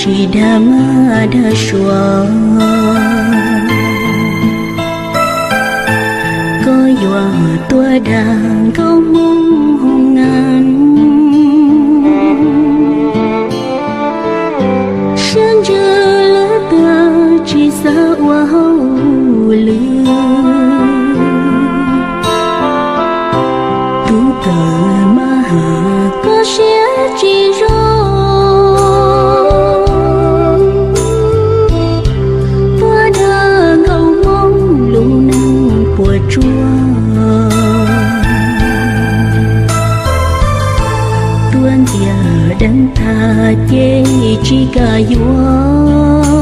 Tsis dag mab dag suav, koj yuav tuaj dag nkauj Hmoob hoo nas. Siab ntsws lawv tag tsis xav ua hauj lwm. Tub kawm mab has koj siab tsis zoo, tuaj dag nkauj Hmoob lub neej puas tsuaj. Tuaj ntiag deev tag ces tsis kam yuav,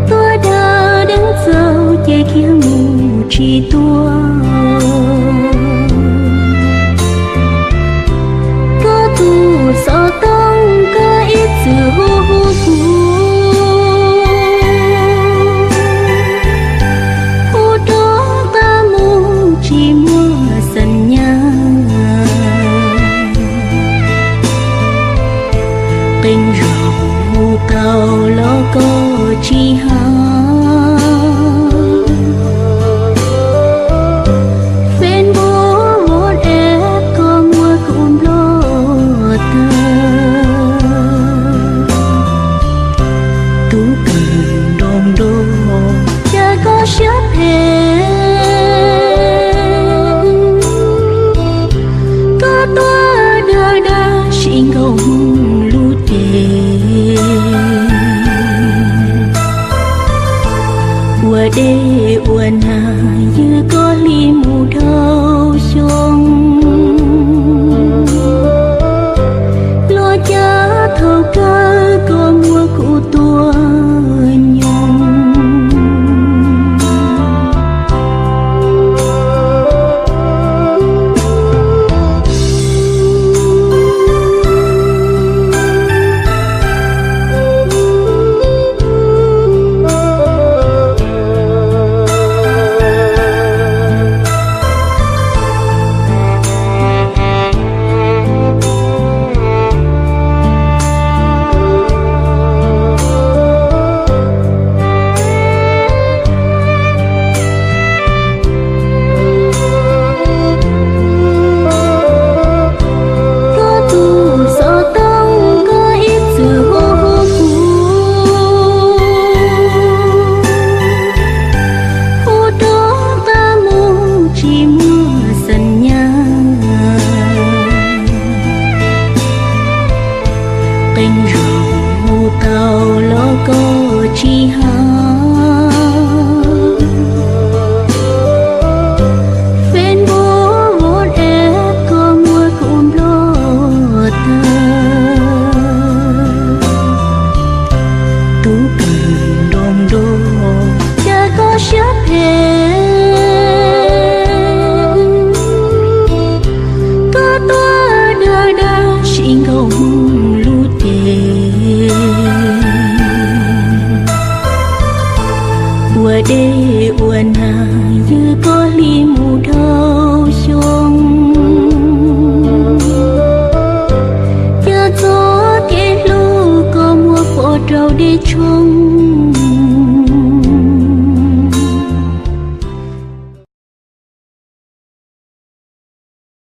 tuaj dag deev txaus ces khiav mus tsis tuaj. Koj tus xov tooj koj ib txwm hu hu kuv, hu rov qab mus tsis muaj xeem nyab. Qee zaug hu tau los koj tsis hab, Facebook WhatsApp koj muab kuv nplog tag. Tub kawm nroo nroo, cas koj siab phem, koj tuaj dag dag sim nkauj Hmoob lub cev. Ua dej ua nag ywg koj hli mus dhau xyoo, luag cas thaum kawg koj muab kuv tua nyoog. Koj tus xov tooj koj ib txwm hu hu kuv, hu rov qab mus tsis muaj xeem nyab. Qee zaug hu tau los koj tsis hab, Facebook WhatsApp koj muab kuv nplog tag. Tub kawm nroo nroo, cas koj siab phem, koj tuaj dag dag sim nkauj Hmoob lub cev. Ua dej ua nag ywg koj hli mus dhau xyoo, cas txoj kev hlub koj muab pov rau dej tshoob.